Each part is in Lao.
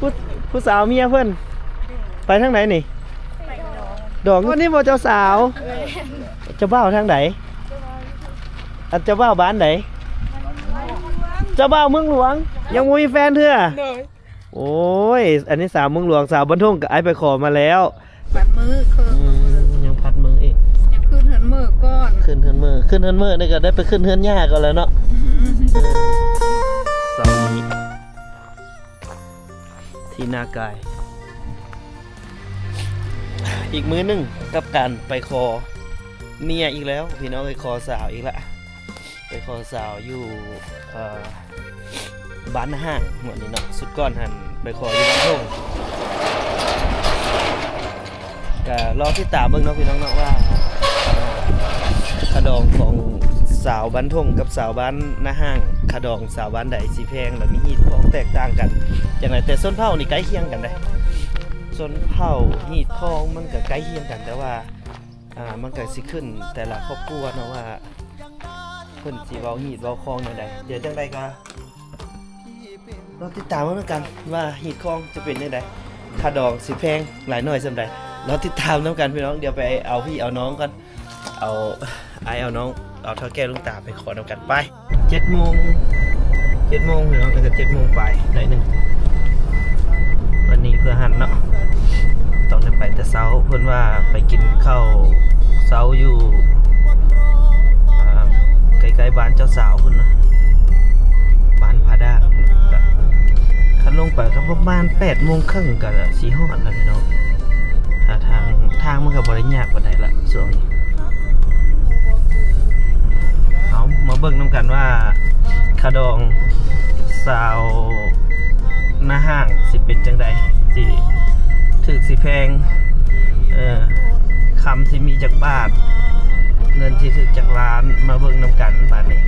ຜູ້ ຜູ້ສາວເມຍເພິ່ນ ໄປທາງໃດນີ້? ດອງ ອັນນີ້ບໍ່ເຈົ້າສາວ? ເຈົ້າບ່າວທາງໃດ? ອັນເຈົ້າບ່າວບ້ານໃດ? ເຈົ້າບ່າວເມືອງຫຼວງ ຍັງບໍ່ມີແຟນເທື່ອ? ໂດຍ ໂອ້ຍ ອັນນີ້ສາວເມືອງຫຼວງ ສາວບ້ານທົ່ງ ກໍອ້າຍໄປຂໍມາແລ້ວ. ພັດມື ອືມ ຍັງພັດມືອີກ ຍັງຂຶ້ນເຮືອນເມີກ່ອນ ຂຶ້ນເຮືອນເມີ ຂຶ້ນເຮືອນເມີນີ້ກໍໄດ້ໄປຂຶ້ນເຮືອນຍ່າກ່ອນແລ້ວເນາະ. ອືມ ເອີ ເຊົ້ານີ້ທີ່ນາກາຍ ອີກມື້ໜຶ່ງກັບການໄປຂໍເມຍອີກແລ້ວ ພີ່ນ້ອງເອີຍ ຂໍສາວອີກລະ. ໄປຂໍສາວຢູ່ ເອີ ບ້ານນາຮ້າງ ງວດນີ້ເນາະ. ຊຸດກ່ອນຫັ້ນໄປຂໍຢູ່ບ້ານທົ່ງ ກະລໍຕິດຕາມເບິ່ງເນາະ ພີ່ນ້ອງເນາະ ວ່າ ເອີ ຂະດອງຂອງສາວບ້ານທົ່ງກັບສາວບ້ານນາຮ້າງ ຂະດອງສາວບ້ານໃດຊິແພງ ແລະມີຮີດຄອງແຕກຕ່າງກັນຈັ່ງໃດ. ແຕ່ຊົນເຜົ່ານີ້ໃກ້ຄຽງກັນເດ້ ຊົນເຜົ່າ ຮີດຄອງມັນກະໃກ້ຄຽງກັນ ແຕ່ວ່າ ອ່າ ມັນກະຊິຂຶ້ນແຕ່ລະຄອບຄົວເນາະ ວ່າ ເພິ່ນຊິເວົ້າຮີດເວົ້າຄອງແນວໃດ. ດຽວຈັ່ງໃດກໍລໍຕິດຕາມເບິ່ງນຳກັນວ່າຮີດຄອງຈະເປັນຈັ່ງໃດ ຄ່າດອງຊິແພງຫຼາຍໜ້ອຍສ່ຳໃດ ລໍຕິດຕາມນຳກັນ ພີ່ນ້ອງ. ດຽວໄປເອົາພີ່ເອົານ້ອງກ່ອນ ເອົາອ້າຍເອົານ້ອງ ເອົາເຖົ້າແກ່ລຸງຕາໄປຂໍນຳກັນ ໄປ. ເຈັດໂມງ ເຈັດໂມງ ພີ່ນ້ອງ ກໍເຈັດໂມງປາຍໜ້ອຍໜຶ່ງ ວັນນີ້ເພື່ອຫັ້ນເນາະ ຕ້ອງໄດ້ໄປແຕ່ເຊົ້າ. ເພິ່ນວ່າໄປກິນເຂົ້າເຊົ້າຢູ່ ອ່າ ໃກ້ໆບ້ານເຈົ້າສາວພຸ້ນນະ ບ້ານຜາດາກ. ຄັນລົງໄປກໍປະມານແປດໂມງເຄິ່ງກໍຊິຮອດແລ້ວ ພີ່ນ້ອງ. ຖ້າທາງ ທາງມັນກໍບໍ່ໄດ້ຍາກປານໃດລະຊ່ວງນີ້. ເອົາ ມາເບິ່ງນຳກັນວ່າ ຄ່າດອງສາວນາຮ້າງຊິເປັນຈັ່ງໃດ ຊິຖືກຊິແພງ ເອີ ຄຳຊິມີຈັກບາດ ເງິນຊິຖືກຈັກລ້ານ ມາເບິ່ງນຳກັນບາດນີ້.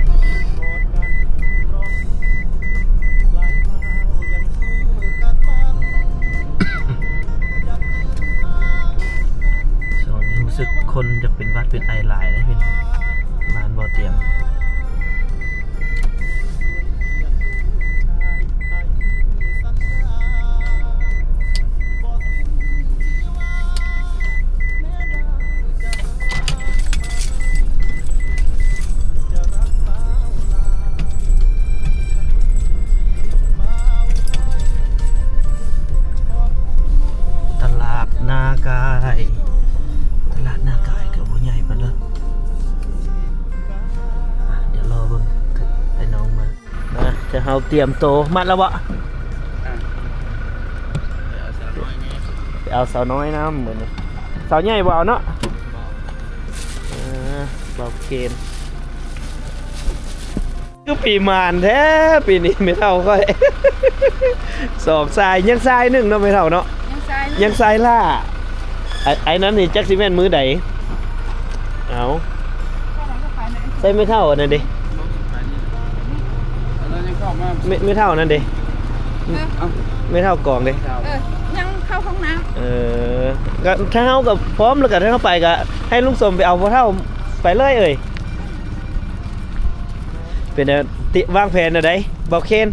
ຊ່ວງນີ້ຮູ້ສຶກຄົນຢາກເປັນຫວັດເປັນໄອຫຼາຍເດ້ພີ່ນ້ອງ ບ້ານບໍ່ຕຽມ. ຕະຫຼາດນາກາຍ ຕະຫຼາດນາກາຍກໍບໍ່ໃຫຍ່ປານໃດ. ອ່ະ ດຽວລໍເບິ່ງ ໄອ້ນ້ອງມາ. ມາ ດຽວເຮົາຕຽມໂຕ ມັດແລ້ວບໍ່? ອ່າ ໄປເອົາສາວນ້ອຍນຳມື້ນີ້ ສາວໃຫຍ່ບໍ່ເອົາເນາະ. ບໍ່ ເອີ ເບົາເຄນ ຄືປີໝານແທ້ປີນີ້ແມ່ເຖົ້າຂ້ອຍ ສອງຊາຍ ຍັງຊາຍໜຶ່ງເນາະແມ່ເຖົ້າເນາະ ຍັງຊາຍ ຍັງຊາຍຫຼ້າ. ໄອ້ ໄອ້ນັ້ນນີ້ຈັກຊິແມ່ນມື້ໃດ. ເອົາ ໃສ່ແມ່ເຖົ້າອັນນັ້ນເດ້ ແມ່ ແມ່ເຖົ້າອັນນັ້ນເດ້ ເອີ ແມ່ເຖົ້າກອງເດ້ ເອີ ຍັງເຂົ້າຫ້ອງນ້ຳ. ເອີ ກໍຖ້າເຮົາກໍພ້ອມແລ້ວ ກໍຖ້າເຮົາໄປກໍໃຫ້ລຸງສົມໄປເອົາພໍ່ເຖົ້າໄປເລີຍເອີຍ. ເປັນແນວ ຕິ ວາງແຜນແນວໃດ ເບົາເຄນ?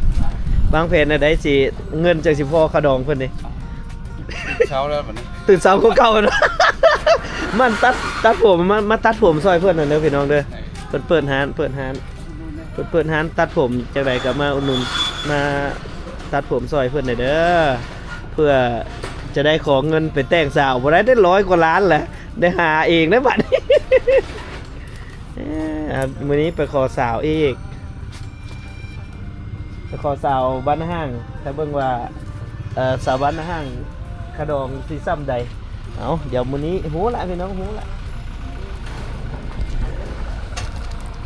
ວາງແຜນແນວໃດ ຊິ ເງິນຈັ່ງຊິພໍຄ່າດອງເພິ່ນນີ້? ຕື່ນເຊົ້າແລ້ວບັດນີ້ ຕື່ນເຊົ້າກວ່າເກົ່າເນາະ. ມັນຕັດ ຕັດຜົມ ມາ ມາຕັດຜົມຊ່ອຍເພິ່ນຫັ້ນເດີພີ່ນ້ອງເດີ. ເພິ່ນເປີດຮ້ານ ເປີດຮ້ານ ເພິ່ນເປີດຮ້ານຕັດຜົມ ຈັ່ງໃດກໍມາອຸດໜູນ ມາຕັດຜົມຊ່ອຍເພິ່ນແດ່ເດີ ເພື່ອຈະໄດ້ຂໍເງິນໄປແຕ່ງສາວ. ບໍ່ໄດ້ ໄດ້ຮ້ອຍກວ່າລ້ານແຫຼະ ໄດ້ຫາເອງເດີບັດນີ້. ເອີ ມື້ນີ້ໄປຂໍສາວອີກ ໄປຂໍສາວບ້ານນາຮ້າງ ຖ້າເບິ່ງວ່າ ເອີ ສາວບ້ານນາຮ້າງ ຄ່າດອງຊິສ່ຳໃດ. ເອົາ ດຽວມື້ນີ້ຮູ້ລະພີ່ນ້ອງ ຮູ້ລະ.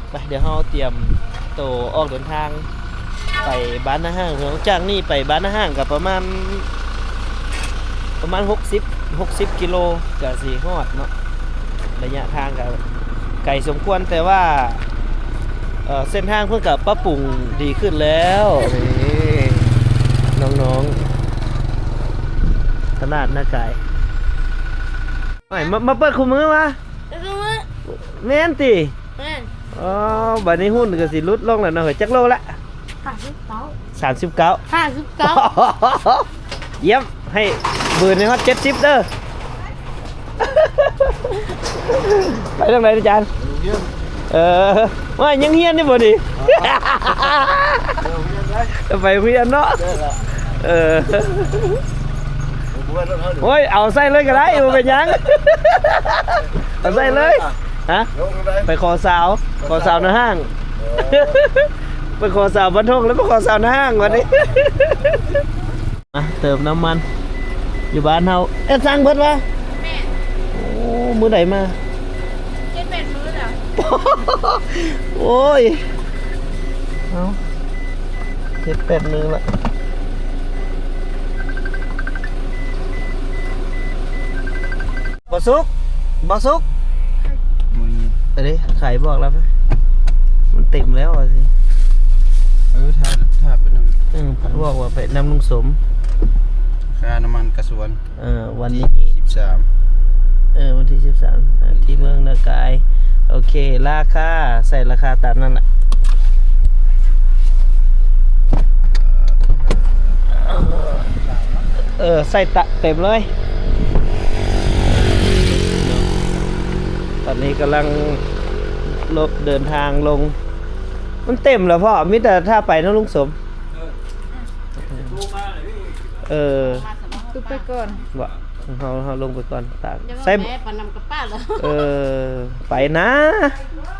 ໄປ ດຽວເຮົາຕຽມໂຕອອກເດີນທາງໄປບ້ານນາຮ້າງ. ຈາກນີ້ໄປບ້ານນາຮ້າງກໍປະມານ ປະມານຫົກສິບ ຫົກສິບກິໂລກໍຊິຮອດເນາະ. ໄລຍະທາງກໍໄກສົມຄວນ ແຕ່ວ່າ ເອີ ເສັ້ນທາງເພິ່ນກໍປັບປຸງດີຂຶ້ນແລ້ວ. ນີ້ ນ້ອງໆ ຕະຫຼາດນາກາຍ. ມາ ມາເປີດຄູ່ມື້ວະ? ເປີດຄູ່ມື້. ແມ່ນຕິ? ແມ່ນ. ອໍ ບັດນີ້ຫຸ່ນກໍຊິຫຼຸດລົງແລ້ວເນາະ. ເຮີ້ຍ ຈັກໂລລະ? ສາມສິບເກົ້າ ສາມສິບເກົ້າ ຫ້າສິບເກົ້າ. ຢ້ຽມ ໃຫ້ບືນໃຫ້ຮອດເຈັດສິບເດີ້. ໄປທາງໃດອາຈານ? ເອີ ວ່າຍັງຮຽນຢູ່ບໍ່ນີ້? ໄປໂຮງຮຽນເນາະ. ເອີ ໂອ້ຍ ເອົາໃສ່ເລີຍກໍໄດ້ ບໍ່ເປັນຫຍັງ ເອົາໃສ່ເລີຍ. ຮະ? ໄປຂໍສາວ ຂໍສາວໜ້າຫ້າງ. ໄປຂໍສາວບ້ານທົ່ງ ແລ້ວໄປຂໍສາວໜ້າຫ້າງບັດນີ້. ມາເຕີມນ້ຳມັນຢູ່ບ້ານເຮົາ. ເອັດ ສັ່ງເພິ່ນວ່າ? ແມ່ນ. ໂອ້ ມື້ໃດມາ? ເຈັດແປດມື້ແລ້ວ. ໂອ້ຍ ເອົາ ເຈັດແປດມື້ລະ. ບໍ່ສຸກ ບໍ່ສຸກ ມື້ນີ້ ອັນນີ້ ໄຂບອກແລ້ວ ມັນເຕັມແລ້ວວ່າຊິ. ເອີ ຖ້າ ຖ້າໄປນຳ ເອີ ບອກວ່າໄປນຳລຸງສົມ. ຄ່ານ້ຳມັນກະຊວນ ເອີ ວັນທີສິບສາມ ເອີ ວັນທີສິບສາມ ເອີ ທີ່ເມືອງນາກາຍ. ໂອເຄ ລາຄາ ໃສ່ລາຄາຕາມນັ້ນລະ. ເອີ ໃສ່ຕະເຕັມເລີຍ. ຕອນນີ້ກຳລັງລົດເດີນທາງລົງ. ມັນເຕັມແລ້ວພໍ່ ມີແຕ່ຖ້າໄປນຳລຸງສົມ. ເອີ ຕຸກໄປກ່ອນ ບໍ່ ເຮົາ ເຮົາລົງໄປກ່ອນ. ຕາກ ໃສ່ ແມ່ປານຳກັບປ້າແລ້ວ. ເອີ ໄປນະ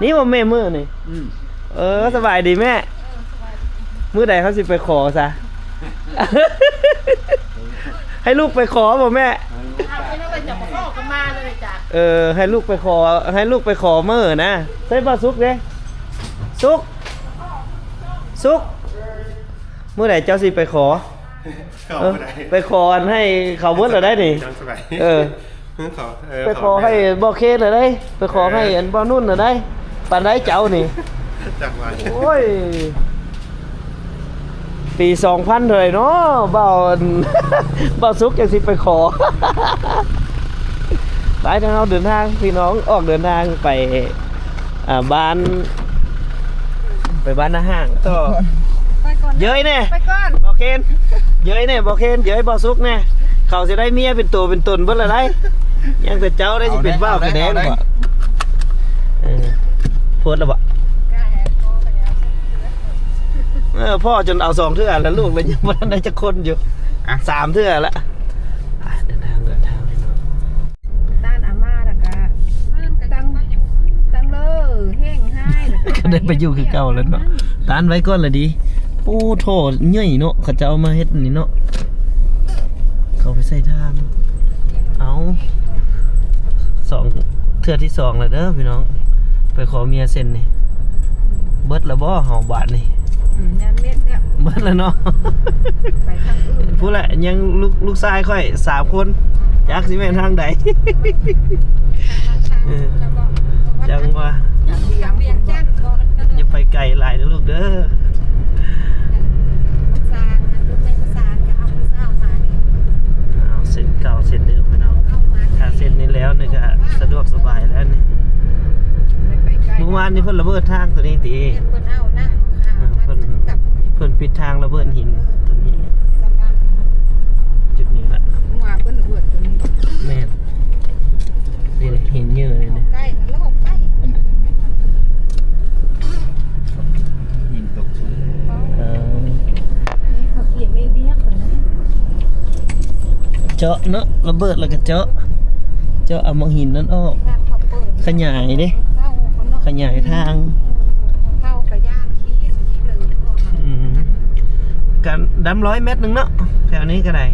ນີ້ບໍ່ແມ່ມື້ນີ້. ອືມ ເອີ ສະບາຍດີແມ່. ມື້ໃດເຮົາຊິໄປຂໍຊະ? ໃຫ້ລູກໄປຂໍບໍ່ແມ່? ເອົາໄປເລີຍ ຈະບໍ່ຂໍກໍມາເລີຍຈ້ະ. ເອີ ໃຫ້ລູກໄປຂໍ ໃຫ້ລູກໄປຂໍມື້ນະ. ໃສ່ບໍ່ສຸກເດ້ ສຸກ ສຸກ ມື້ໃດເຈົ້າຊິໄປຂໍ? ເຂົ້າບໍ່ໄດ້ ໄປຂໍອັນໃຫ້ເຂົາເບິດແລ້ວໄດ໋ນີ້. ເອີ ເອີ ໄປຂໍໃຫ້ບໍ່ເຄນແລ້ວໄດ໋ ໄປຂໍໃຫ້ອັນບໍ່ນຸ່ນແລ້ວໄດ໋. ປານໃດເຈົ້ານີ້? ຈັກວ່າ ໂອ້ຍ ປີສອງພັນເທົ່າໃດເນາະ ບ່າວ ບ່າວສຸກຈັ່ງຊິໄປຂໍ. ໄປ ທາງເຮົາເດີນທາງ ພີ່ນ້ອງ ອອກເດີນທາງໄປ ອ່າ ບ້ານ ໄປບ້ານນາຫ້າງຕໍ່. ໄປກ່ອນ ເຍີ້ຍແນ່ ໄປກ່ອນ ບໍ່ເຄນ ເຍີ້ຍແນ່ ບໍ່ເຄນ ເຍີ້ຍ ບໍ່ສຸກແນ່. ເຂົາຊິໄດ້ເມຍເປັນໂຕເປັນຕົນເບິດແລ້ວໄດ໋ ຍັງແຕ່ເຈົ້າໄດ້ຊິເປັນບ່າວກະແດງ. ເອີ ໂພດແລ້ວບໍ່? ເອີ ພໍ່ຈົນເອົາສອງເທື່ອແລ້ວ ລູກລະຍັງບໍ່ທັນໄດ້ຈັກຄົນຢູ່. ອ່ະ ສາມເທື່ອລະ. ໄປ ເດີນທາງ ເດີນທາງ ພີ່ນ້ອງ. ຕ້ານອາມ່າ ແລ້ວກະຕັ້ງ ຕັ້ງເລີເຮ່ງຮ້າຍ ແລ້ວກະ ກໍໄດ້ໄປຢູ່ຄືເກົ່າແລ້ວເນາະ. ຕ້ານໄວ້ກ່ອນລະດີ. ໂອ້ ທໍ່ໃຫຍ່ເນາະ ເຂົາເຈົ້າເອົາມາເຮັດນີ້ເນາະ. ເຂົາໄປໃສ່ຖ່ານ. ເອົາ ສອງ ເທື່ອທີສອງແລ້ວເດີພີ່ນ້ອງ ໄປຂໍເມຍເສັ້ນນີ້. ເບິດແລ້ວບໍ່ເຮົາບາດນີ້? ອືມ ຍັງເມັດແລ້ວ ເບິດແລ້ວເນາະ. ໄປທາງອື່ນ ພຸ້ນແຫຼະ ຍັງລູກ ລູກຊາຍຂ້ອຍສາມຄົນ ຈັກຊິແມ່ນທາງໃດ. ເອີ ຈັງວ່າ ທາງວຽງຈັນ ຢ່າໄປໄກຫຼາຍເດີລູກເດີ. ເອົາ ເສັ້ນເກົ່າເສັ້ນເດີມພີ່ນ້ອງ. ຖ້າເສັ້ນນີ້ແລ້ວນີ້ກະສະດວກສະບາຍແລ້ວນີ້. ມື້ວານນີ້ເພິ່ນລະເບີດທາງໂຕນີ້ຕິ? ເອີ ເພິ່ນ ເພິ່ນປິດທາງລະເບີດຫີນໂຕນີ້ ຈຸດນີ້ລະ. ເມື່ອວານເພິ່ນລະເບີດໂຕນີ້ ແມ່ນ. ນີ້ເຫັນຢູ່ນີ້ ໃກ້ນະ ລອກໄປ ຫີນຕົກ. ເອີ ເຈາະເນາະ ລະເບີດແລ້ວກະເຈາະ ເຈາະເອົາໝາກຫີນນັ້ນອອກ ຂະຫຍາຍເດ້ ຂະຫຍາຍທາງ. ອືມ ກະດຳຮ້ອຍແມັດໜຶ່ງເນາະ ແຖວນີ້ກະໄດ້.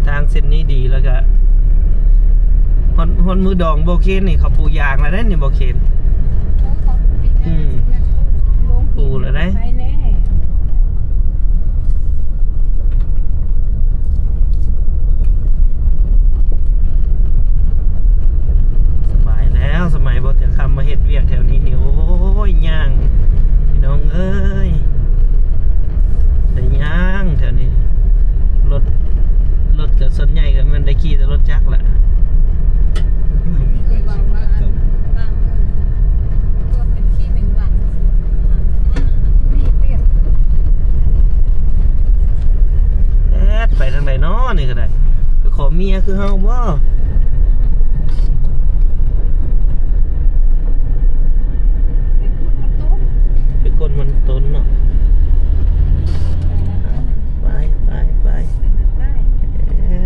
ທາງເສັ້ນນີ້ດີ ແລ້ວກະຮອດ ຮອດມື້ດອງບໍ່ເຄນນີ້ ເຂົາປູຢາງແລ້ວເດ້ນີ້ບໍ່ເຄນ. ອືມ ປູແລ້ວເດ້. ສະບາຍແລ້ວ ສະໄໝບໍ່ເທື່ອຄຳມາເຮັດວຽກແຖວນີ້ນີ້ ໂອ້ຍ ຍ່າງ ພີ່ນ້ອງເອີຍ ໄດ້ຍ່າງແຖວນີ້. ລົດ ລົດກະສ່ວນໃຫຍ່ກະແມ່ນໄດ້ຂີ່ແຕ່ລົດຈັກລະ. ໄປທາງໃດນໍນີ້ກໍໄດ້? ໄປຂໍເມຍຄືເຮົາບໍ່? ໄປຂຸດມັນຕົ້ນ ໄປກົນມັນຕົ້ນເນາະ. ໄປ ໄປ ໄປ ໄປ ເອີ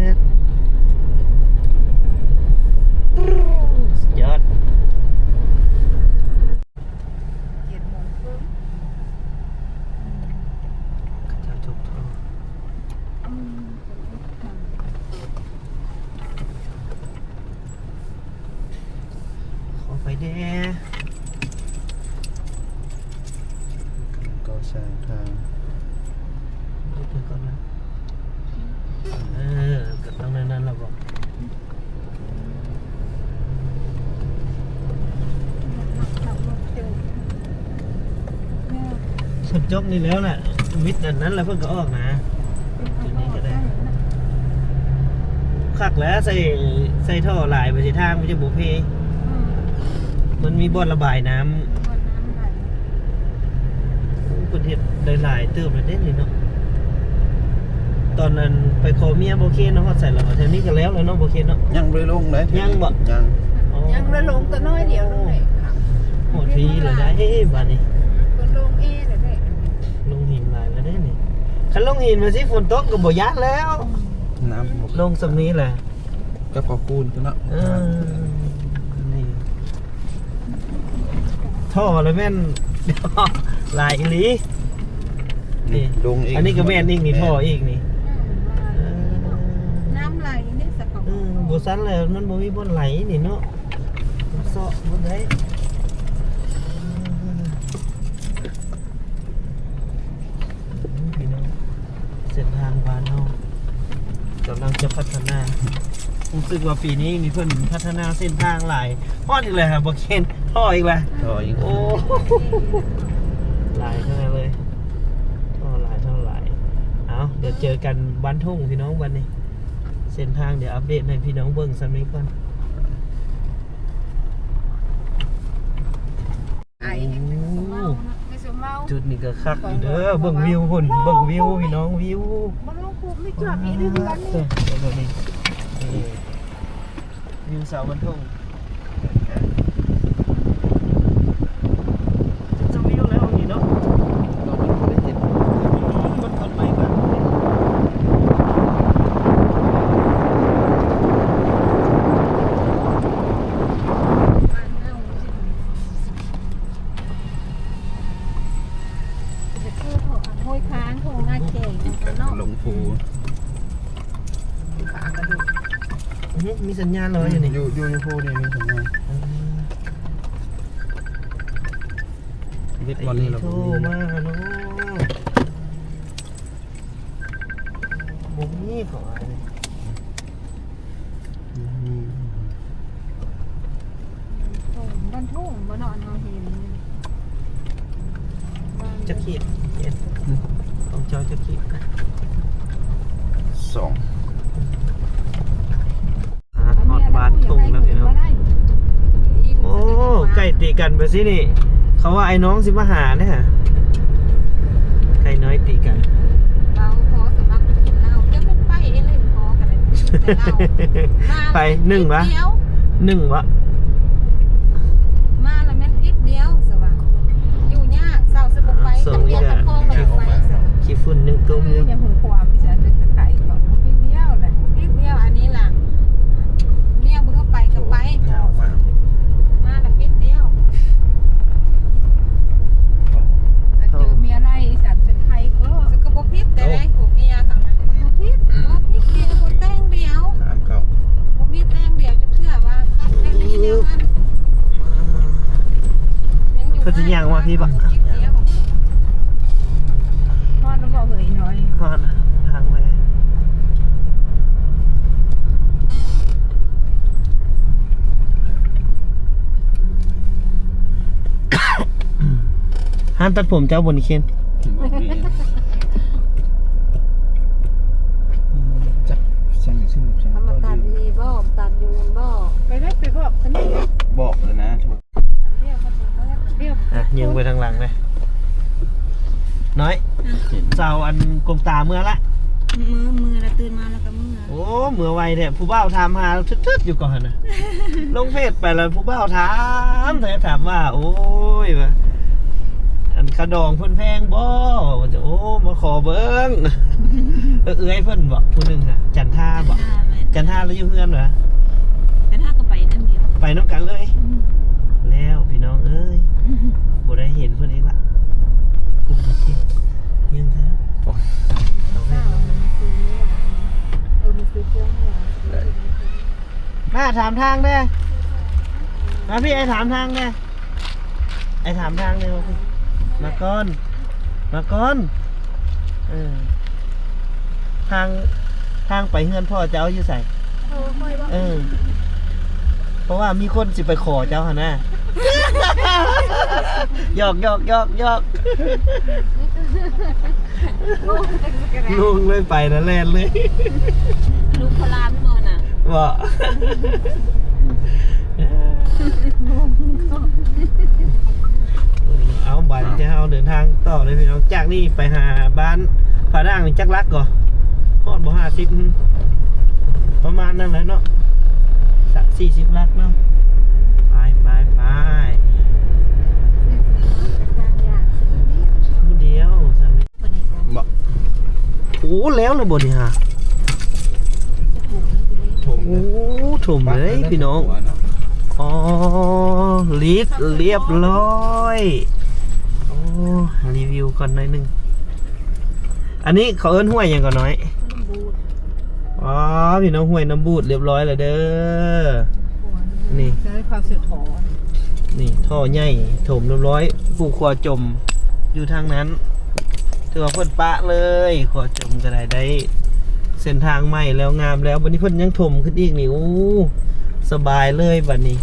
ສຸດຍອດ. ເຈັດໂມງເຄິ່ງ ເຂົາເຈົ້າຈົບທໍ່ ອືມ ຂໍໄປແດ່ ກໍ່ສ້າງທາງ ເບິ່ງກ່ອນນະ ເອີ ກໍຕ້ອງແນວນັ້ນລະບໍ? ຝົນຕົກນີ້ແລ້ວນະ ມິດອັນນັ້ນລະເພິ່ນກໍອອກນະ ຕົວນີ້ກໍໄດ້ ຄັກແລ້ວ ໃສ່ ໃສ່ທໍ່ຫຼາຍໄປຊິ ທາງມັນຈະບໍ່ເພ ອືມ ມັນມີບ່ອນລະບາຍນ້ຳ ບ່ອນນ້ຳໄຫຼ. ໂອ້ ເພິ່ນເຮັດໄດ້ຫຼາຍເຕີບແລ້ວເດ້ນີ້ເນາະ. ຕອນນັ້ນໄປຂໍເມຍບໍ່ເຄນເນາະ ຮອດໃສແລ້ວ? ແຖວນີ້ກໍແລ້ວແລ້ວເນາະ ບໍ່ເຄນເນາະ? ຍັງບໍ່ໄດ້ລົງເລີຍ ຍັງບໍ່? ຍັງ ອໍ ຍັງ ລະລົງແຕ່ນ້ອຍດຽວ ລົງໄດ້ ຮອດພີແລ້ວໄດ໋ບາດນີ້ ເພິ່ນລົງເອແລ້ວເດ້ ລົງຫີນຫຼາຍແລ້ວເດ້ນີ້. ຄັນລົງຫີນມາຊິ ຝົນຕົກກໍບໍ່ຢ້ານແລ້ວ ອືມ ນ້ຳລົງສ່ຳນີ້ແຫຼະ ກັບເຂົາຄູນເນາະ ເອີ ນີ້ ທໍ່ລະແມ່ນຫຼາຍອີ່ຫຼີ ນີ້ ນີ້ລົງອີກ ອັນນີ້ກໍແມ່ນອີກນີ້ ແມ່ນ ທໍ່ອີກນີ້ ອືມ ເອີ ນ້ຳໄຫຼເດ້ ສະເຂົາ ເອີ ບໍ່ຊັ້ນແລ້ວມັນບໍ່ມີບ່ອນໄຫຼນີ້ເນາະ ເຊາະບໍ່ໄດ້ ພີ່ນ້ອງ ເສັ້ນທາງບ້ານເຮົາກຳລັງຈະພັດທະນາ ຮູ້ສຶກວ່າປີນີ້ນີ້ເພິ່ນພັດທະນາເສັ້ນທາງຫຼາຍ. ຮອດອີກແລ້ວ ບໍ່ເຄນ ທໍ່ອີກແລ້ວ ທໍ່ອີກ ໂອ້ ຫຼາຍຂະໜາດເລີຍ ທໍ່ຫຼາຍ ທໍ່ຫຼາຍ. ເອົາ ດຽວເຈີກັນບ້ານທົ່ງ ພີ່ນ້ອງ ບັດນີ້ ເສັ້ນທາງ ດຽວອັບເດດໃຫ້ພີ່ນ້ອງເບິ່ງສ່ຳນີ້ກ່ອນ. ໄອ ໂອ້ ເມາເນາະ ເມາ ຈຸດນີ້ກໍຄັກຢູ່ເດີ ເບິ່ງວິວພຸ້ນ ເບິ່ງວິວພີ່ນ້ອງ ວິວ ບໍ່ລົງພູມີຈອດອີກເຮືອນນີ້ ເອີ ນີ້ ນີ້ ວິວເສົາບັນທຸງ ເປັນຈະວິວແລ້ວນີ້ເນາະ ເນາະ ມັນບໍ່ໄດ້ເຮັດ ອືມ ມັນ ຫ້ວຍຄ້າງ ທົ່ງນາແກງເນາະ ລົງພູ ອືຮຶ ມີສັນຍານເລີຍຢູ່ນີ້ ຢູ່ ຢູ່ ຢູ່ພູນີ້ມີສັນຍານ ເອີ ເຮັດບ່ອນນີ້ລະ ໂທມາເນາະ ບໍ່ມີເຂົາວ່ານີ້ ອືມ ບັນທຸກບໍ່ເນາະ ເຮົາເຫັນ ຈັກຂີດ ຂອງເຈົ້າຈັກຂີດ ສອງ. ອາ ຮອດບ້ານທົ່ງແລ້ວພີ່ນ້ອງ ໂອ້ ໄກ່ຕີກັນໄປຊີ້ນີ້ ເຂົາວ່າອ້າຍນ້ອງຊິມາຫາເດ້ຫາ ໄກ່ນ້ອຍຕີກັນ ເວົ້າພໍສະໝັກໄປກິນເຫຼົ້າ ຈະແມ່ນໄປເອເລ່ນພໍກໍໄດ້ ໄປໜຶ່ງວະ ໜຶ່ງວະ ມາລະແມ່ນທິດດຽວສະຫວາ ຢູ່ຍາກ ເຊົ້າຊິບໍ່ໄປ ຄັນວຽກກັບຂອງລະບໍ່ໄປ ຂີ້ຝຸ່ນຍັງຕົມຢູ່ ຍັງຫູຄວາມ ດຽວລະ ດຽວ ອັນນີ້ລະ ເມຍບໍ່ໃຫ້ໄປກໍໄປ ຍາວມາກ ມາລະປິດດຽວ ເຈີເມຍໄລ່ອີສານຈະໄຄເອີ ສະກໍບໍ່ຜິດແຕ່ໃດ ຜົວເມຍເຂົານະ ບໍ່ຜິດ ບໍ່ຜິດ ເມຍບໍ່ແຕ່ງດຽວ ຖາມເຂົາ ບໍ່ມີແຕ່ງດຽວຈັກເທື່ອວ່າ ຄັດແນວນີ້ແນວນັ້ນ ເພິ່ນຊິຍ່າງມາພີ້ບະ ຮອດແລ້ວບໍ່ເອີຍນ້ອຍ ຮອດທາງແວ ຮ້ານຕັດຜົມເຈົ້າບໍ່ນີ້ເຄນ ບໍ່ມີ ຈັກ ຊ່າງຊື່ ຊ່າງ ເອົາມາຕັດນີ້ບໍ່ ຕັດຢູ່ນັ້ນບໍ່ ໄປເລີຍ ໄປບອກເພິ່ນ ບອກແລ້ວນະ ດຽວ ດຽວ ອ່ະ ຍິງໄປທາງຫຼັງເລີຍ ນ້ອຍ ອືມ ເຈົ້າອັນກົງຕາເມືອລະ ມື້ ມື້ລະຕື່ນມາແລ້ວກໍເມືອ. ໂອ້ ເມືອໄວແທ້. ຜູ້ບ່າວຖາມຫາເຖິດໆຢູ່ກ່ອນຫັ້ນນະ. ລົງເຟສໄປແລ້ວຜູ້ບ່າວຖາມແທ້ ຖາມວ່າ ໂອ້ຍ ວ່າ ອັນຄ່າດອງເພິ່ນແພງບໍ່? ວ່າຈະ ໂອ້ ມາຂໍເບິ່ງ. ເອີ ເອື້ອຍເພິ່ນບໍ ຜູ້ໜຶ່ງຫະ ຈັນທາບໍ? ຈັນທາ ແມ່ນ. ຈັນທາລາວຢູ່ເຮືອນຫວາ? ຈັນທາກໍໄປນຳຢູ່ ໄປນຳກັນເລີຍ. ອືມ ແລ້ວພີ່ນ້ອງເອີຍ ບໍ່ໄດ້ເຫັນເພິ່ນອີກລະ. ຍັງຊະ ໂອ້ຍ ມາຖາມທາງແດ່ ມາພີ່ ອ້າຍຖາມທາງແດ່. ອ້າຍຖາມທາງແດ່ ມາກ່ອນ ມາກ່ອນ. ເອີ ທາງ ທາງໄປເຮືອນພໍ່ເຈົ້າຢູ່ໃສ? ເອີ ຂ້ອຍບໍ? ເອີ ເພາະວ່າມີຄົນຊິໄປຂໍເຈົ້າຫັ້ນນະ. ຫຍອກ ຫຍອກ ຫຍອກ ຫຍອກ. ງງເລີຍ ໄປນະ ແລ່ນເລີຍ. ລູກພະລານບໍ່ນະ? ບໍ່. ເອົາ ບາດນີ້ເຮົາເດີນທາງຕໍ່ເລີຍພີ່ນ້ອງ. ຈາກນີ້ໄປຫາບ້ານຜາດ່າງນີ້ຈັກຫຼັກກໍ ຮອດບໍ່ ຫ້າສິບ ປະມານນັ້ນແຫຼະເນາະ ສາມ ສີ່ສິບຫຼັກເນາະ. ໄປ ໄປ ໄປ. ມື້ດຽວຊັ້ນ ບໍ່ ໂອ້ ແລ້ວລະບໍ່ນີ້ຫາ? ຖົມ ໂອ້ ຖົມເລີຍພີ່ນ້ອງ. ອໍ ລີດລຽບລ້ອຍ. ໂອ້ ຣີວິວກ່ອນໜ້ອຍໜຶ່ງ. ອັນນີ້ເຂົາເອີ້ນຫ້ວຍຫຍັງກ່ອນນ້ອຍ? ອໍ ພີ່ນ້ອງ ຫ້ວຍນ້ຳບູດລຽບລ້ອຍແລ້ວເດີ. ນີ້ ໃຊ້ຄວາມສະທ້ອນ ນີ້ທໍ່ໃຫຍ່ຖົມລຽບລ້ອຍ ປູກຂົວຈົມຢູ່ທາງນັ້ນ. ຖືວ່າເພິ່ນປະເລີຍ ຂົວຈົມກໍໄດ້ ໄດ້ເສັ້ນທາງໃໝ່ແລ້ວ ງາມແລ້ວ. ບັດນີ້ເພິ່ນຍັງຖົມຂຶ້ນອີກນີ້ ໂອ້ ສະບາຍເລີຍບັດນີ້.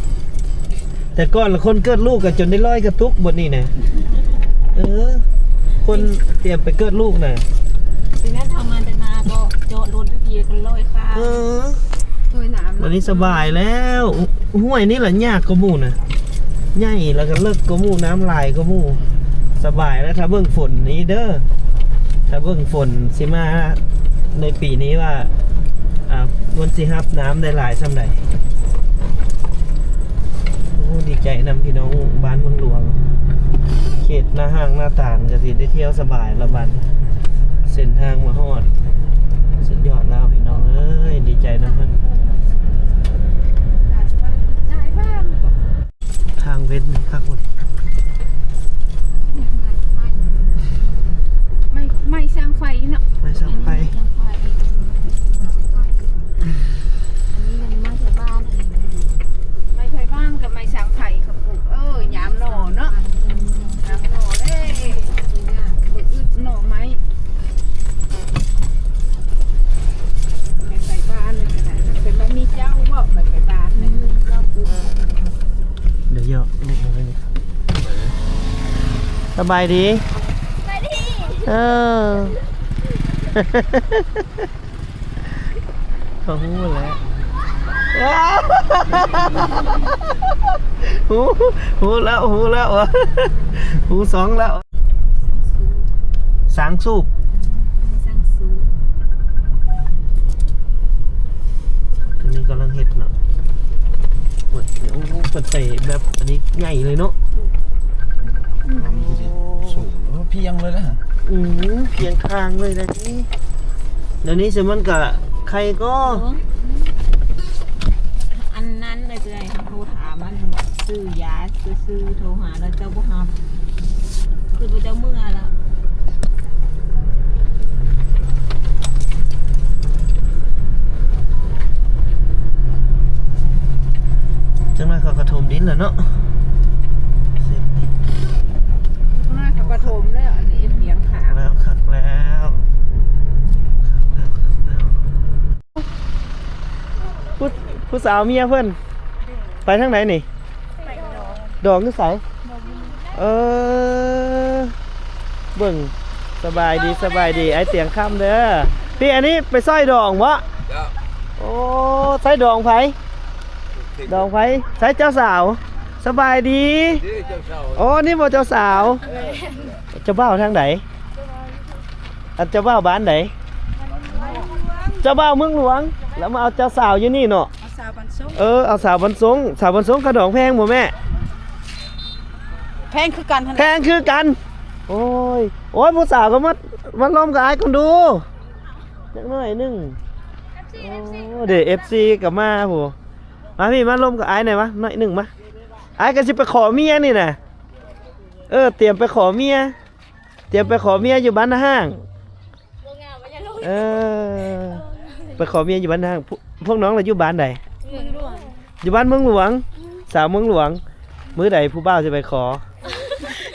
ແຕ່ກ່ອນລະຄົນເກີດລູກກໍຈົນໄດ້ຮ້ອຍກະຕຸກ ບົດນີ້ນະ. ເອີ ຄົນຕຽມໄປເກີດລູກນະ. ຊິແມ່ນທາງມາແຕ່ນາກໍເຈາະລົດຢູ່ພີ້ກໍຮ້ອຍຄາ. ເອີ ໂອ້ຍ ນ້ຳ ບັດນີ້ສະບາຍແລ້ວ. ຫ້ວຍນີ້ລະຍາກກວ່າໝູ່ນະ ໃຫຍ່ລະກໍເລິກກວ່າໝູ່ ນ້ຳຫຼາຍກວ່າໝູ່. ສະບາຍແລ້ວ ຖ້າເບິ່ງຝົນນີ້ເດີ ຖ້າເບິ່ງຝົນຊິມາໃນປີນີ້ວ່າ ອ່າ ມັນຊິຮັບນ້ຳໄດ້ຫຼາຍສ່ຳໃດ. ໂອ້ ດີໃຈນຳພີ່ນ້ອງບ້ານເມືອງຫຼວງ ເຂດໜ້າຫ້າງໜ້າຕານ ກໍຊິໄດ້ທ່ຽວສະບາຍລະບັດ. ເສັ້ນທາງມາຮອດ ສຸດຍອດແລ້ວພີ່ນ້ອງເອີຍ ດີໃຈນຳເພິ່ນ. ທາງເວັນຄັກເວີຍ ໄມ້ ໄມ້ສ້າງໄຟເນາະ ໄມ້ສ້າງໄຟ. ອັນນີ້ມັນໄມ້ໄຜ່ບ້ານ ໄມ້ໄຜ່ບ້ານກັບໄມ້ສ້າງໄຟເຂົາປູກ. ເອີ ຍາມໜໍ່ເນາະ ຍາມໜໍ່ເດ້ ບໍ່ອຶດໜໍ່ໄມ້. ໄມ້ໄຜ່ບ້ານນີ້ກໍໄດ້ ເປັນໄມ້ມີເຈົ້າບໍ່? ໄມ້ໄຜ່ບ້ານນີ້ ເຈົ້າປູກ. ດຽວເຍາະ ສະບາຍດີ ສະບາຍດີ. ເອີ ເຂົາຮູ້ແລ້ວ ຮູ້ ຮູ້ແລ້ວ ຮູ້ແລ້ວ ຮູ້ຊ່ອງແລ້ວ. ສ້າງສູບ ສ້າງສູບ ອັນນີ້ກຳລັງເຮັດເນາະ. ໂອ້ຍ ໂອ້ ເພິ່ນໃສ່ແບບອັນນີ້ໃຫຍ່ເລີຍເນາະ. ອືມ ສູງເນາະ ພຽງເລີຍນະ. ອືມ ພຽງຂ້າງເລີຍນະ. ດຽວນີ້ຊິມັນກະໄຄກໍ ອັນນັ້ນເລີຍ ໂທຫາມັນ ຊື້ຢາ ຊື້ໆ ໂທຫາແລ້ວເຈົ້າບໍ່ຮັບ ຄືວ່າເຈົ້າເມືອລະ. ຈັກໜ້ອຍເຂົາກໍຖົມດິນແລ້ວເນາະ ເສັ້ນນີ້ ຈັກໜ້ອຍເຂົາກໍຖົມແລ້ວ. ອັນນີ້ເອັນພຽງຂ້າງ ຄັກແລ້ວ ຄັກແລ້ວ ຄັກແລ້ວ ຜູ້ ຜູ້ສາວເມຍເພິ່ນໄປທາງໃດນີ້? ດອງຢູ່ໃສ? ເອີ ເບິ່ງ ສະບາຍດີ ສະບາຍດີ ອ້າຍຕຽງຄຳເດີ. ພີ່ ອັນນີ້ໄປຊ່ອຍດອງບໍ? ເຈົ້າ ໂອ້ ໃຊ້ດອງໃຜ? ດອງໃຜ? ໃຊ້ເຈົ້າສາວ. ສະບາຍດີ ເຈົ້າສາວ. ໂອ້ ນີ້ບໍ່ເຈົ້າສາວ? ເອີ ເຈົ້າບ່າວທາງໃດ? ອັນເຈົ້າບ່າວບ້ານໃດ? ບ້ານ ເຈົ້າບ່າວເມືອງຫຼວງ ແລ້ວມາເອົາເຈົ້າສາວຢູ່ນີ້ເນາະ. ເອົາສາວບັນຊົງ ເອີ ເອົາສາວບັນຊົງ. ສາວບັນຊົງຄ່າດອງແພງບໍ່ແມ່? ແພງຄືກັນຫັ້ນແຫຼະ ແພງຄືກັນ. ໂອ້ຍ ໂອ້ຍ ຜູ້ສາວກໍມາ ມາລົມກັບອ້າຍກ່ອນດູ ຈັກໜ້ອຍໜຶ່ງ. ໂອ້ ເດ້ ເອັຟຊີກໍມາພຸ້ນ. ມາພີ່ ມາລົມກັບອ້າຍໜ່ອຍມາ ໜ້ອຍໜຶ່ງມາ. ອ້າຍກໍຊິໄປຂໍເມຍນີ້ນະ. ເອີ ຕຽມໄປຂໍເມຍ ຕຽມໄປຂໍເມຍຢູ່ບ້ານນາຮ້າງ. ເອີ ໄປຂໍເມຍຢູ່ບ້ານນາຮ້າງ. ພວກ ພວກນ້ອງລະຢູ່ບ້ານໃດ? ເມືອງຫຼວງ ຢູ່ບ້ານເມືອງຫຼວງ. ສາວເມືອງຫຼວງ ມື້ໃດຜູ້ບ່າວຊິໄປຂໍ?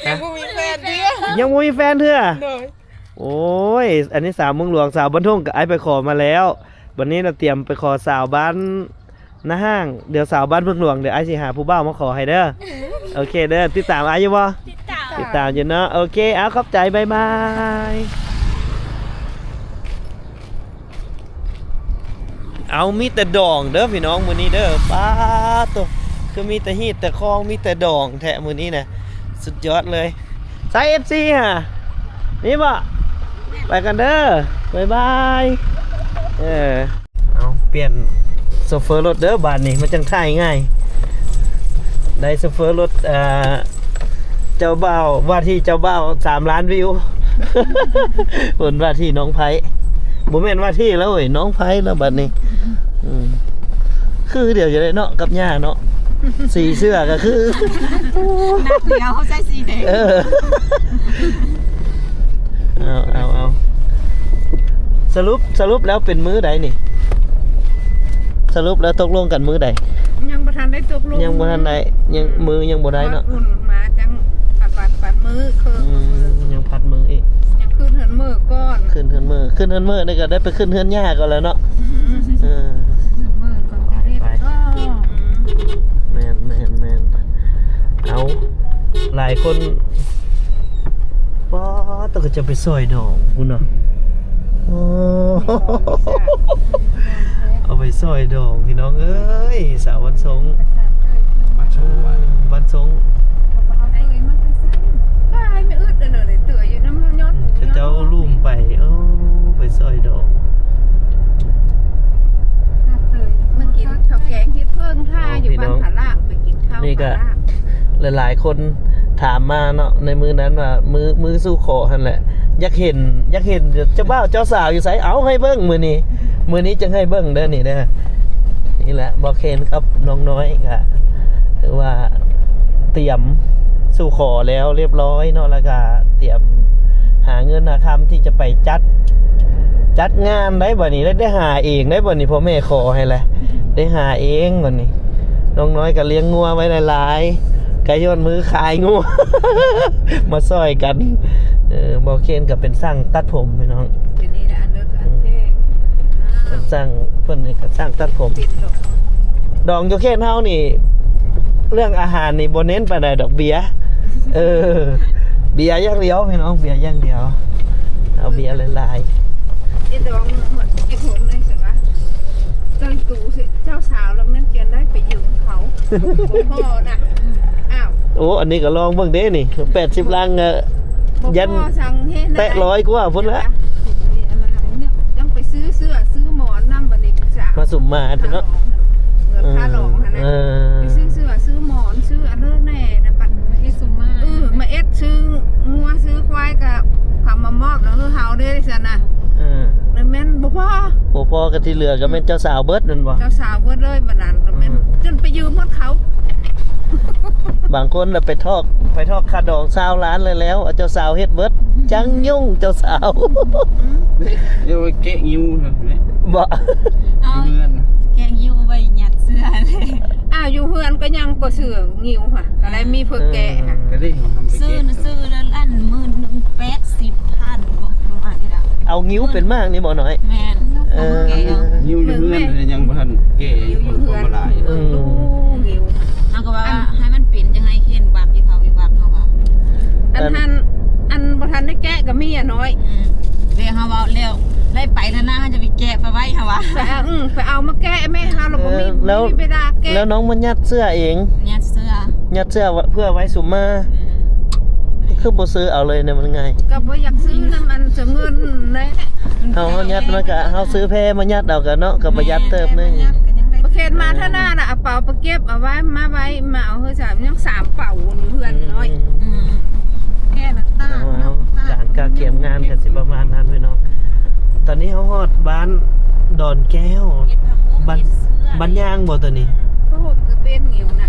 ຍັງບໍ່ມີແຟນເທື່ອ ຍັງບໍ່ມີແຟນເທື່ອ. ໂດຍ ໂອ້ຍ ອັນນີ້ສາວເມືອງຫຼວງ ສາວບ້ານທົ່ງກໍອ້າຍໄປຂໍມາແລ້ວ. ບັດນີ້ລະຕຽມໄປຂໍສາວບ້ານນາຮ້າງ. ດຽວສາວບ້ານເມືອງຫຼວງ ດຽວອ້າຍຊິຫາຜູ້ບ່າວມາຂໍໃຫ້ເດີ. ໂອເຄເດີ ຕິດຕາມອ້າຍຢູ່ບໍ່? ຕິດຕາມ ຕິດຕາມຢູ່ເນາະ. ໂອເຄ ເອົາ ຂອບໃຈ ບາຍບາຍ. ເອົາ ມີແຕ່ດອງເດີພີ່ນ້ອງມື້ນີ້ເດີ. ປາໂຕ ຄືມີແຕ່ຮີດແຕ່ຄອງ ມີແຕ່ດອງແທ້ມື້ນີ້ນະ ສຸດຍອດເລີຍ. ສາຍເອັຟຊີຫາ ມີບໍ່? ໄປກັນເດີ ບາຍບາຍ. ເອີ ເອົາ ປ່ຽນໂຊເຟີລົດເດີ ບາດນີ້ມັນຈັ່ງຖ່າຍງ່າຍ. ໄດ້ໂຊເຟີລົດ ເອີ ເຈົ້າບ່າວ ວ່າທີ່ເຈົ້າບ່າວສາມລ້ານວິວ. ເພິ່ນວ່າທີ່ນ້ອງໄພ ບໍ່ແມ່ນວ່າທີ່ແລ້ວເວີຍ ນ້ອງໄພແລ້ວບັດນີ້. ອືມ ຄືດຽວຢູ່ເດ້ເນາະ ກັບຍ່າເນາະ ສີເສື້ອກໍຄື ໜ້າດຽວ ເຮົາໃສ່ສີແດງ. ເອີ ເອົາ ເອົາ ເອົາ ສະຫຼຸບ ສະຫຼຸບແລ້ວເປັນມື້ໃດນີ້? ສະຫຼຸບແລ້ວຕົກລົງກັນມື້ໃດ? ຍັງບໍ່ທັນໄດ້ຕົກລົງ ຍັງບໍ່ທັນໄດ້ ຍັງ ອືມ ມື້ຍັງບໍ່ໄດ້ເນາະ ມາອຸ່ນມາຈັ່ງ ປັດ ປັດ ປັດມື້ເຄິ່ງ. ອືມ ຍັງພັດມື້ອີກ ຍັງຂຶ້ນເຮືອນເມີກ່ອນ ຂຶ້ນເຮືອນເມີ ຂຶ້ນເຮືອນເມີນີ້ກໍໄດ້ໄປຂຶ້ນເຮືອນຍ່າກ່ອນແລ້ວເນາະ. ອືມ ເອີ ຂຶ້ນເຮືອນເມີກ່ອນຈະເຮັດ ໄປ ກໍ ອືມ ແມ່ນ ແມ່ນ ແມ່ນ. ເອົາ ຫຼາຍຄົນ ປ້າ ຕ້ອງຈະໄປຊ່ອຍດອງພຸ້ນເນາະ. ໂອ້ ເອົາໄປຊ່ອຍດອງພີ່ນ້ອງເອີຍ ສາວວັນສົງ ວັນສົງ ວັນສົງ ເຂົາເຈົ້າລຸ່ມໄປ ໂອ້ ໄປຊ່ອຍດອງ. ມາກິນເຂົ້າແກງເຮັດເພິ່ງທ່າຢູ່ບ້ານຜາລາກ ໄປກິນເຂົ້າ ນີ້ກໍ ຜາລາກ ຫຼາຍໆຄົນຖາມມາເນາະ ໃນມື້ນັ້ນວ່າ ມື້ ມື້ສູ່ຂໍຫັ້ນແຫຼະ ຢາກເຫັນ ຢາກເຫັນເຈົ້າບ່າວເຈົ້າສາວຢູ່ໃສ ເອົາ ໃຫ້ເບິ່ງມື້ນີ້ ມື້ນີ້ຈຶ່ງໃຫ້ເບິ່ງເດີນີ້ເດີ. ນີ້ແຫຼະ ບໍ່ເຄນກັບນ້ອງນ້ອຍກະຖືວ່າຕຽມສູ່ຂໍແລ້ວລຽບຮ້ອຍເນາະ ແລ້ວກະຕຽມຫາເງິນຫາຄຳທີ່ຈະໄປຈັດ ຈັດງານໄດ໋ບັດນີ້ ໄດ້ ໄດ້ຫາເອງໄດ໋ບັດນີ້ ພໍ່ແມ່ຂໍໃຫ້ແຫຼະ ໄດ້ຫາເອງບັດນີ້. ນ້ອງນ້ອຍກໍລ້ຽງງົວໄວ້ຫຼາຍໆ ໃກ້ຍ້ອນມື້ຂາຍງົວ ມາຊ່ອຍກັນ. ເອີ ບໍ່ເຄນກໍເປັນຊ່າງຕັດຜົມພີ່ນ້ອງ ເປັນນີ້ແຫຼະ ອັນເລີກອັນແພງ ເປັນຊ່າງ ເພິ່ນນີ້ກໍຊ່າງຕັດຜົມ. ດອງຢູ່ເຂດເຮົານີ້ ເລື່ອງອາຫານນີ້ບໍ່ເນັ້ນປານໃດດອກ ເບຍ ເອີ ເບຍຢ່າງດຽວພີ່ນ້ອງ ເບຍຢ່າງດຽວ ເອົາເບຍຫຼາຍໆ. ເອັດດອງໝົດ ເອັດຫົນເລີຍຊັ້ນວ່າ ເຈົ້າຕູ້ເຈົ້າສາວລະແມ່ນກຽນໄດ້ໄປຢືມເຂົາ ບໍ່ພໍນະ. ອ້າວ ໂອ້ ອັນນີ້ກໍລອງເບິ່ງເດ້ນີ້ ແປດສິບລັງ ຍັນແຕະຮ້ອຍກວ່າພຸ້ນລະ. ຈັ່ງໄປຊື້ເສື້ອຊື້ໝອນນຳບັດນີ້ ມາສຸມມາເນາະ ຄ່າດອງຫັ້ນນະ ເອີ ໄປຊື້ເສື້ອຊື້ໝອນ ຊື້ອັນເລີແນ່ ແລ້ວບັດ ເຮັດສຸມມາ ເອີ ມາເອັດຊື້ງົວຊື້ຄວາຍ ກໍເຂົາມາມອບໃຫ້ເຮົາເດ້ຊັ້ນນະ. ເອີ ແລ້ວແມ່ນບໍ່ພໍ ບໍ່ພໍ ກໍທີ່ເຫຼືອກໍແມ່ນເຈົ້າສາວເບິດແມ່ນບໍ່? ເຈົ້າສາວເບິດເລີຍບັດນັ້ນ ແລ້ວແມ່ນ ເອີ ຈົນໄປຢືມໝົດເຂົາ. ບາງຄົນລະໄປທອກ ໄປທອກຄ່າດອງຊາວລ້ານແລ້ວ ເອົາເຈົ້າສາວເຮັດເບິດ ຈັ່ງຫຍຸ້ງເຈົ້າສາວ. ດຽວໄປແກະງິ້ວນະ ບໍ່ ເອົາ ຢູ່ເຮືອນນະ ແກະງິ້ວໄວ້ຍັດເສື້ອ. ອ້າວ ຢູ່ເຮືອນກໍຍັງບໍ່ເຊື່ອງິ້ວຫະ ກໍໄດ້ມີເພິ່ນແກະຫະ ກໍໄດ້ ຊື້ນະ ຊື້ນັ້ນ ອັນໝື່ນໜຶ່ງແປດສິບພັນ ບໍ່ ປະມານນີ້ລະ. ເອົາງິ້ວເປັນໝາກນີ້ບໍ່ນ້ອຍ? ແມ່ນ ເອີ ແກະ ງິ້ວຢູ່ເຮືອນຍັງບໍ່ທັນແກະ ຢູ່ເຮືອນ ເອີ ເຮົາກໍວ່າ ອັນ ໃຫ້ມັນເປັນຈັ່ງໃດ ເຫັນວັບຢູ່ເຂົາອີກວັບເຮົາວ່າ ອັນຫັ້ນ ອັນບໍ່ທັນໄດ້ແກະກໍມີ ອະນ້ອຍ ອືມ ແຕ່ເຮົາເວົ້າແລ້ວ ໄດ້ໄປແລ້ວນະ ເຮົາຈະໄປແກະໄປໄວ້ ເຮົາວ່າ ໄປເອົາ ອືມ ໄປເອົາມາແກະແມ່ ເຮົາລະບໍ່ມີ ເອີ ແລ້ວ ບໍ່ມີເວລາແກະ ແລ້ວນ້ອງມາຍັດເສື້ອເອງ ຍັດເສື້ອ ຍັດເສື້ອເພື່ອໄວ້ສຸມມາ ອືມ ຄືບໍ່ຊື້ເອົາເລີຍແນວມັນງ່າຍ? ກໍບໍ່ຢາກຊື້ນຳ ອັນສະເງິນແຫຼະ. ເຮົາ ເຮົາຍັດມາກະ ເຮົາຊື້ແພມາຍັດເອົາກະເນາະ ກໍປະຢັດເຕີບໜຶ່ງ. ແພມາຍັດກໍຍັງໄດ້. ບໍ່ເຫັນມາທາງໜ້ານະ ເອົາເປົາໄປເກັບເອົາໄວ້ ມາໄວ້ ມາເອົາເຮືອນສາມ ຍັງສາມເປົາຢູ່ເຮືອນນ້ອຍ. ອືມ ອືມ ແຄ່ນັ້ນຕາກເນາະ ການກະກຽມງານກໍຊິປະມານນັ້ນພີ່ນ້ອງ. ຕອນນີ້ເຮົາຮອດບ້ານດອນແກ້ວ. ເຮັດຜ້າຫົ່ມ ບ້ານ ເຮັດເສື້ອ ບ້ານຍາງບໍ່ຕົວນີ້? ຜ້າຫົ່ມກໍເປັນງິ້ວນະ.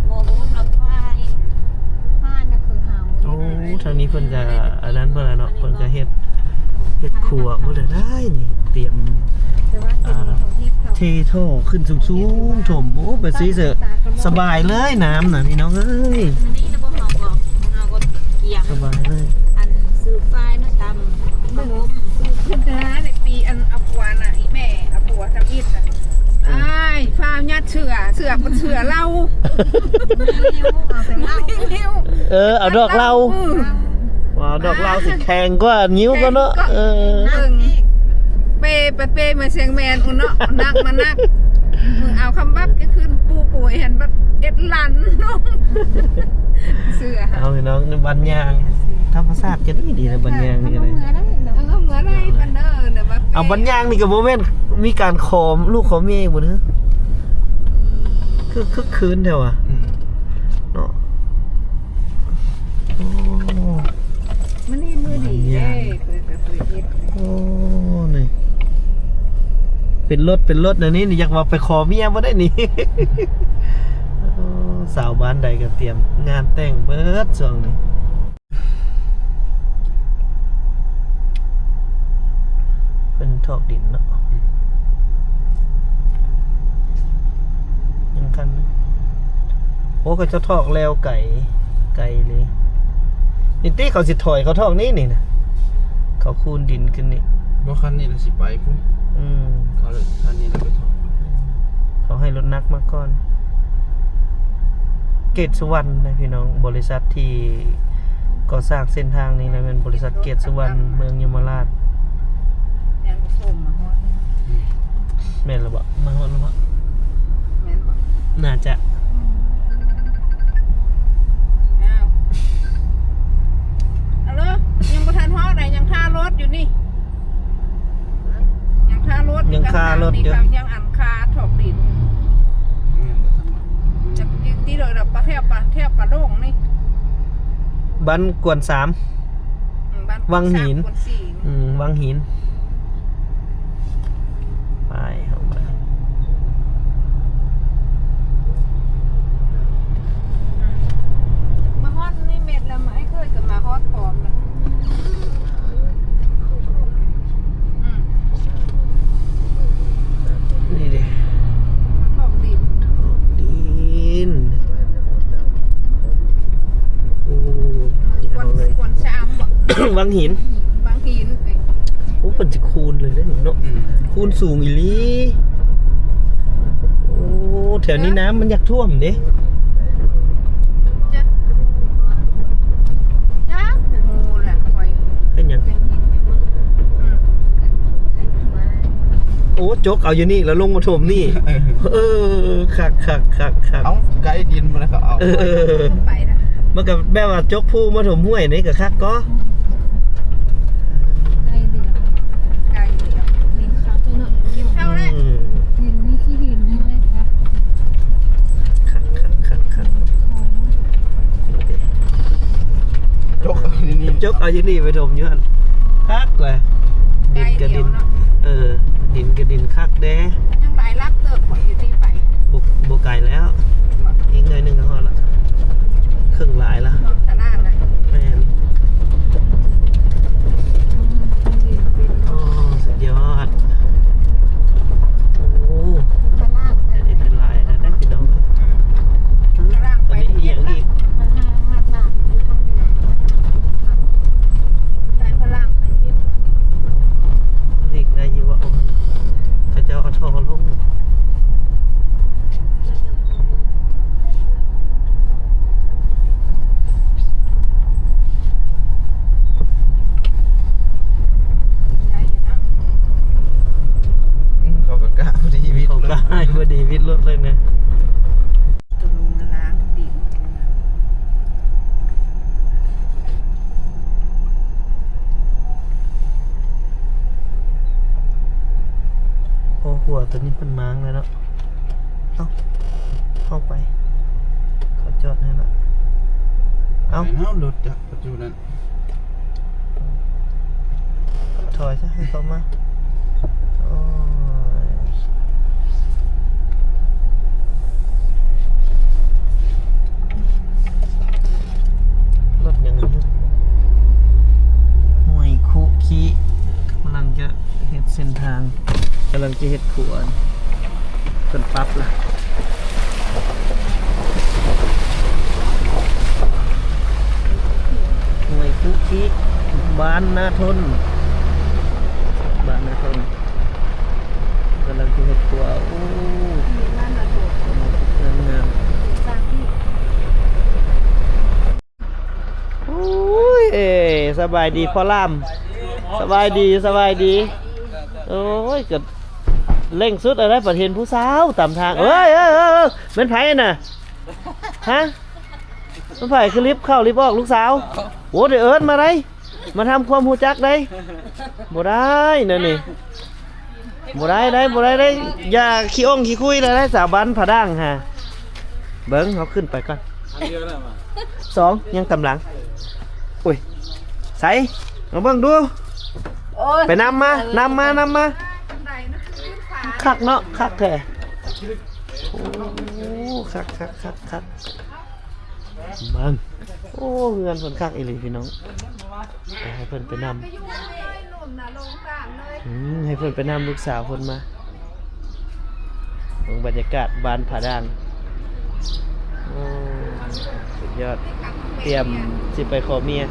ບໍ່ ບໍ່ ຜ້າຝ້າຍ ຜ້ານະຄືເຮົາ. ໂອ້ ທາງນີ້ເພິ່ນກະອັນນັ້ນເພິ່ນລະເນາະ ເພິ່ນກະເຮັດ ເຮັດຄົວໝົດແລ້ວໄດ໋ນີ້ ຕຽມ ແຕ່ວ່າຕົວນີ້ເຂົາເຮັດ ເຂົາເທທໍ່ຂຶ້ນສູງໆ ຖົມ. ໂອ້ ໄປຊີ້ເສີ ສະບາຍເລີຍ ນ້ຳນະພີ່ນ້ອງເອີຍ. ອັນນີ້ລະບໍ່ເຮົາກໍ ເຮົາກໍກຽມ ສະບາຍເລີຍ. ອັນຊື້ຝ້າຍມາຕຳຜ້າຫົ່ມ ເພິ່ນຈະໄດ້ປີອັນເອົາຜົວນະ ອີແມ່ເອົາຜົວທຳອິດນະ. ອ້າຍ ຟ້າວຍັດເສື້ອ ເສື້ອເປັນເສື້ອເຫຼົ້າ. ເອີ ເອົາດອກເຫຼົ້າ ເອີ ວ່າດອກເຫຼົ້າຊິແຂງກວ່າງິ້ວກໍເນາະ. ເອີ ເບິ່ງ ເປ ໄປເປມາແຊງແມ່ນ ອຸເນາະ ໜັກມາໜັກ. ເອົາຄຳບັບກໍຂຶ້ນປູປູເຫັນບັດເອັດຫຼັນລົງ. ເສື້ອ ເອົາພີ່ນ້ອງ ໃນບ້ານຍາງ ທຳມະຊາດກໍດີໆ ໃນບ້ານຍາງນີ້ກໍໄດ້. ເອີ ເມືອໄດ້ປານເດີ ແຕ່ວ່າ ເອົາ ບ້ານຍາງນີ້ກໍບໍ່ແມ່ນມີການຂໍລູກຂໍເມຍບໍ່ເດີ? ຄືຄຶກຄື້ນແທ້ວ່າ ອືມ ເນາະ. ໂອ້ ມື້ນີ້ມື້ດີເດ້ ເປີດ ເປີດເຮັດ. ໂອ້ ນີ້ເປັນລົດ ເປັນລົດແນວນີ້ ນີ້ຢາກວ່າໄປຂໍເມຍບໍ່ໄດ້ນີ້. ໂອ້ ສາວບ້ານໃດກໍຕຽມງານແຕ່ງເບິດຊ່ວງນີ້. ເພິ່ນຖອກດິນເນາະ ອືມ ຍັງຄັນ. ໂອ້ ເຂົາເຈົ້າຖອກແລ້ວໄກ ໄກເລີຍ. ນີ້ຕິ ເຂົາຊິຖອຍ ເຂົາຖອກນີ້ ນີ້ນະ ເຂົາຄູນດິນຂຶ້ນນີ້. ບໍ່ ຄັນນີ້ລະຊິໄປພຸ້ນ. ອືມ ເຂົາ ຄັນນີ້ລະໄປຖອກ ເຂົາໃຫ້ລົດໜັກມາກ່ອນ. ເກດສຸວັນນະພີ່ນ້ອງ ບໍລິສັດທີ່ ກໍ່ສ້າງເສັ້ນທາງນີ້ແຫຼະ ແມ່ນບໍລິສັດເກດສຸວັນ ເມືອງຍົມມະລາດ. ຍັງບໍ່ຊົມມາຮອດ. ແມ່ນລະບໍ? ມາຮອດລະບໍ? ແມ່ນບໍ? ໜ້າຈະ. ອ້າວ ອາໂລ ຍັງບໍ່ທັນຮອດໃດ ຍັງຖ້າລົດຢູ່ນີ້. ຍັງຄ່າລົດ ຍັງຄ່າລົດຢູ່ ຍັງອັນຄ່າຖອກດິນ. ຈາກທີ່ໂດຍລະປະແຖວ ປະແຖວປະໂດງນີ້ ບ້ານກວນສາມ ອືມ ບ້ານກວນສາມ ວັງຫີນ ກວນສີ່ ອືມ ວັງຫີນ. ໄປ ເຮົາໄປ ມາຮອດນີ້ແມ່ນລະ ມາ ອ້າຍເຄີຍກໍມາຮອດພ້ອມລະ. ອືມ ນີ້ເດ້ ຖອກດິນ ຖອກດິນ. ໂອ້ ກວນ ກວນຊາມບໍ? ວັງຫີນ ວັງຫີນ. ໂອ້ ເພິ່ນຊິຄູນເລີຍເດ້ນີ້ເນາະ ອືມ ຄູນສູງອີ່ຫຼີ. ໂອ້ ແຖວນີ້ນ້ຳມັນຢາກຖ້ວມເດ້. ຈັກ ບໍ່ຮູ້ແຫຼະຂ້ອຍ ເປັນຫຍັງ? ອືມ ໂອ້ ຈົກເອົາຢູ່ນີ້ ແລ້ວລົງມາຖົມນີ້. ເອີ ເອີ ຄັກໆໆໆ. ເອົາ ໄກດິນບໍ່ໄດ້ເຂົາເອົາ ເອີ ໄປນະ. ມັນກໍແບບວ່າຈົກພູມາຖົມຫ້ວຍນີ້ກໍຄັກກໍ. ໄກເດີ ໄກເດີ ດິນຂາວເນາະ ດິນຂາວແຫຼະ. ອືມ ດິນມີຂີ້ຫີນໃຫ້ໄດ້ຄັກ ຄັກໆໆໆ. ຈົກເອົາຢູ່ນີ້ ຈົກເອົາຢູ່ນີ້ໄປຖົມຢູ່ຫັ້ນ ຄັກແຫຼະ. ດິນກະດິນ ເອີ ດິນກະດິນຄັກເດ້. ຍັງຫຼາຍຫຼັກເຕີບບໍ່ ຢູ່ນີ້ໄປ ບໍ່ ບໍ່ໄກແລ້ວ ອີກໜ້ອຍໜຶ່ງກໍຮອດລະ ເຄິ່ງຫຼາຍລະ. ແມ່ນ ໂອ້ ສຸດຍອດ. ໂອ້ ໄດ້ຫຼາຍແລ້ວເດ້ພີ່ນ້ອງ. ອືມ ຕອນນີ້ອີ່ຫຍັງອີກ? ໄປພະລາງໄປເກັບ ເລກໄດ້ຢູ່ບໍ່? ເຂົາເຈົ້າເອົາທໍ່ລົງ. ຕອນນີ້ເພິ່ນມາງແລ້ວເນາະ. ເອົ້າ ເຂົ້າໄປ ເຂົາຈອດໃຫ້ລະ. ເອົ້າ ໄປເນາະ ລົດຈັກປະຕູນັ້ນ. ຖອຍຊະ ໃຫ້ເຂົາມາ. ໂອ້ຍ ລົດຫຍັງຢູ່ ຫ້ວຍຄຸຄີ ກຳລັງຈະເຮັດເສັ້ນທາງ ກຳລັງຈະເຮັດຂົວ ເພິ່ນປັບລະ. ຫ້ວຍຄຸຄີ ບ້ານນາທົນ ບ້ານນາທົນ ກຳລັງຈະເຮັດຂົວ. ໂອ້ ງາມໆ ໂອ້ຍ ສະບາຍດີພໍ່ຫຼາມ ສະບາຍດີ ສະບາຍດີ. ໂອ້ຍ ກະເລັ່ງສຸດແລ້ວໄດ໋ ບັດເຫັນຜູ້ສາວຕາມທາງ. ເອີຍ ເອີຍ ເອີຍ ເອີຍ ແມ່ນໃຜນະ? ຮະ? ແມ່ນໃຜຄືລິບເຂົ້າລິບອອກລູກສາວ? ໂອ້ ໄດ້ເອີ້ນມາໄດ໋ ມາທຳຄວາມຮູ້ຈັກໄດ໋. ບໍ່ໄດ້ແນວນີ້ ບໍ່ໄດ້ໄດ໋ ບໍ່ໄດ້ໄດ໋. ຢ່າຂີ້ອົ່ງຂີ້ຄຸຍເລີຍໄດ໋ ສາວບ້ານຜາດ່າງຫາ. ເບິ່ງ ເຮົາຂຶ້ນໄປກ່ອນ ອັນດຽວນະມາ ສອງ ຍັງຕາມຫຼັງ. ໂອ້ຍ ໃສ ມາເບິ່ງດູ. ໂອ້ຍ ໄປນຳມາ ນຳມາ ນຳມາ. ຄັກເນາະ ຄັກແທ້. ໂອ້ ຄັກ ຄັກ ຄັກ ຄັກ. ເບິ່ງ ໂອ້ ເຮືອນເພິ່ນຄັກອີ່ຫຼີພີ່ນ້ອງ. ໄປ ໃຫ້ເພິ່ນໄປນຳ ອືມ ໃຫ້ເພິ່ນໄປນຳລູກສາວເພິ່ນມາ. ເບິ່ງບັນຍາກາດບ້ານຜາດ່າງ. ໂອ້ ສຸດຍອດ ຕຽມຊິໄປຂໍເມຍ.